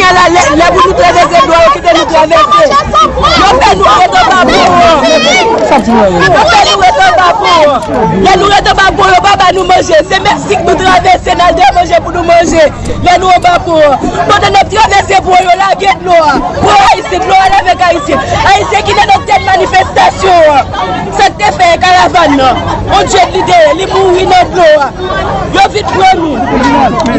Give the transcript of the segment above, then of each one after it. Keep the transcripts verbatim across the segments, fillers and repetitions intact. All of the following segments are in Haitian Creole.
Lè, lè pou nou travèse dlo a, yo kite nou travèse. Yo fè nou ret anba pon an. Yo fè nou ret anba pon an. Lè nou ret anba pon, yo pa ba nou manje. Se Meksik nou travèse, n al dèyè manje pou nou manje. Lè nou anba pon an. Pandan n ap travèse pon an, yo lage dlo a. Pran Ayisyen, dlo a lave ak Ayisyen. Ayisyen ki nan nan tèt manifestasyon an. Sa k te fè karavàn nan. On djèt li te ye, li mouri nan dlo a. Yo vin pran nou.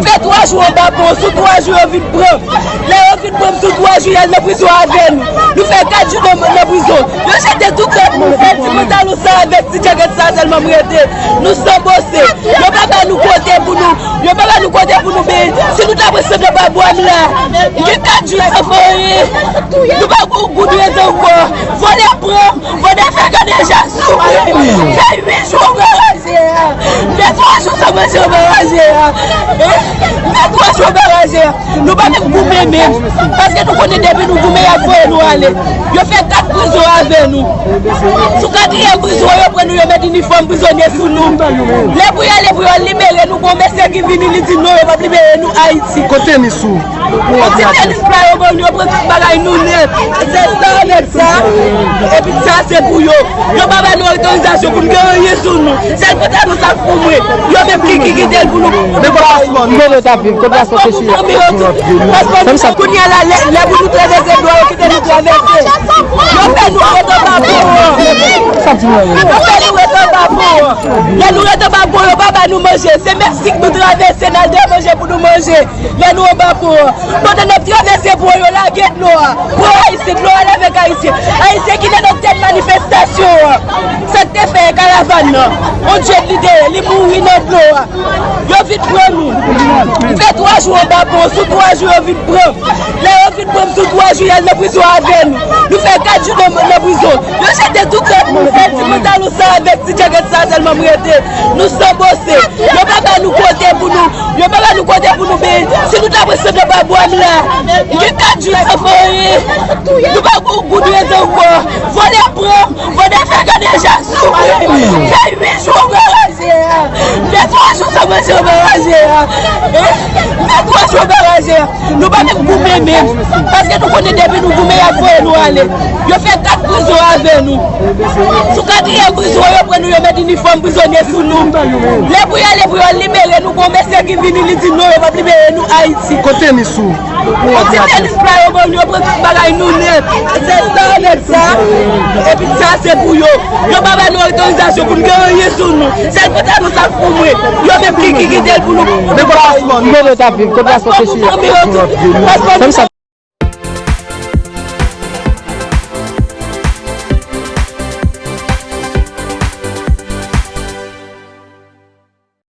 Fè twa jou anba pon, sou twa jou yo vin pran. Lè yo vin pran m sou twa jou, y al nan prizon avè nou. Nou fè kat jou nan, nan prizon. Yo jete tout lòt moun, sèl ti pantalon sa avèk ti djakèt sa sèlman m rete. Nou san bose. Yo pa ba nou kote pou nou. Yo pa ba nou kote pou nou benyen. Si nou ta pran sèl nan pa bwa m la, gen kat jou san fanyen. Nou pa gon goud rete ankò. Vòlè pran m, vòlè fè gade ja soufri. Fè uit jou anba raje a. Fè twa jou san manje anba raje a. Fè twa jou anba raje a. Nou pa menm goumen menm. Paske nou konnen depi nou goumen, y ap voye nou ale. Yo fè kat prizon avè nou. Sou katriyèm prizon an, yo pran nou, yo met inifòm prizonye sou nou. Lè pou y ale, pou yo libere nou, gon mesye ki vini, li di non, yo p ap libere nou Ayiti. Kote ni sou? Kote tenis la, yo ban nou, yo pran tout bagay nou nèt. Se sa avèk sa. Epi sa, se pou yo. Yo pa ba nou otorizasyon pou n gen anyen sou nou. Sèl pantalon sa k pou mwen. Yo menm ki, ki kite l pou nou. Men kote paspò nou? Kote yo t ap viv? Kote paspò Seseyè? Paspò nou, yo tout. Paspò nou, kounye a la, lè, lè pou nou travèse dlo a, yo kite nou travèse. Yo fè nou ret anba pon an. Yo fè nou ret anba pon an. Lè nou ret anba pon, yo pa ba nou manje. Se Meksik nou travèse, n al dèyè manje pou nou manje. Lè nou anba pon an. Pandan n ap travèse pon an, yo lage dlo a. Pran Ayisyen, dlo a lave ak Ayisyen. Ayisyen ki nan nan tèt manifestasyon an. Sa k te fè karavàn nan. On djèt li te ye, li mouri nan dlo a. Yo vin pran nou. Fè twa jou anba pon, sou twa jou yo vin pran. Lè yo vin pran m sou twa jou, y al nan prizon avè nou. Nou fè kat jou nan, nan prizon. Yo jete tout lòt moun, sèl ti pantalon sa avèk ti djakèt sa sèlman m rete. Nou san bose. Yo pa ba nou kote pou nou. Yo pa ba nou kote pou nou benyen. Si nou ta pran sèl nan pa bwa m la, gen kat jou san fanyen. Nou pa gon goud rete ankò. Vòlè pran m, vòlè fè gade ja soufri. Fè uit jou anba raje a. Fè twa jou san manje anba raje a. Fè twa jou anba raje a. Nou pa menm goumen menm. Paske nou konnen depi nou goumen, y ap voye nou ale. Yo fè kat prizon avè nou. Sou katriyèm prizon an, yo pran nou, yo met inifòm prizonye sou nou. Lè pou y ale, pou yo libere nou, gon mesye ki vini, li di non, yo p ap libere nou Ayiti. Kote ni sou? Kote tenis la, yo ban nou, yo pran tout bagay nou nèt. Se sa avèk sa. Epi sa, se pou yo. Yo pa ba nou otorizasyon pou n gen anyen sou nou. Sèl pantalon sa k pou mwen. Yo menm ki, ki kite l pou nou. Men kote paspò nou? Kote yo t ap viv? Kote paspò Seseyè? Paspò nou,